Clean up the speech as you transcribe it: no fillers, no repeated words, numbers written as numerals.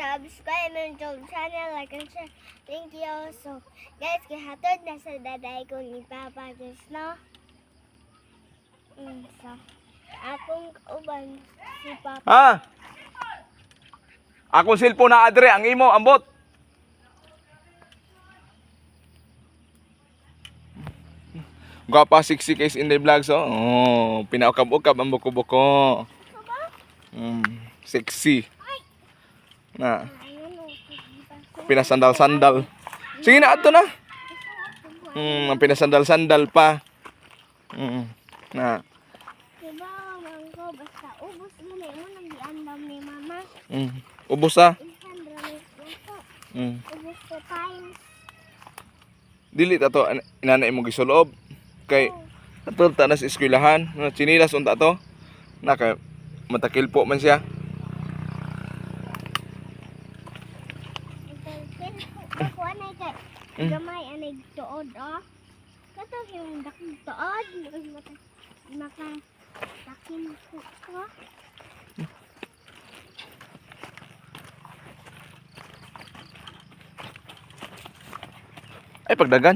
Subscribe my YouTube channel, like and share. Thank you. So, guys, gihatod na sa daday ko ni Papa, guys, no? So, akong uban si Papa. Ha? Akong cellphone na adre, ang imo ambot. Gwapa 60 case in the vlog so. Oh, pinaukab-ukab ang buko-buko. Sexy. Na, Ayun, oh. pinasandal-sandal. Sige na, ato na. Ang pinasandal-sandal pa. Na. Diba, mangko, basta ubos mo na mo nang giandam ni Mama. Ubos ah. Ilhan ra ko. Ubos ko times. Dili ta to inana imo gisulob. Kay ato ta na sa eskwelahan, na tsinilas unta to. Na kay matakil po man siya. Ako anay kay gamay anay tuod oh. Kato yung dakong tuod, maka maka takin ko ko. Ay pagdagan.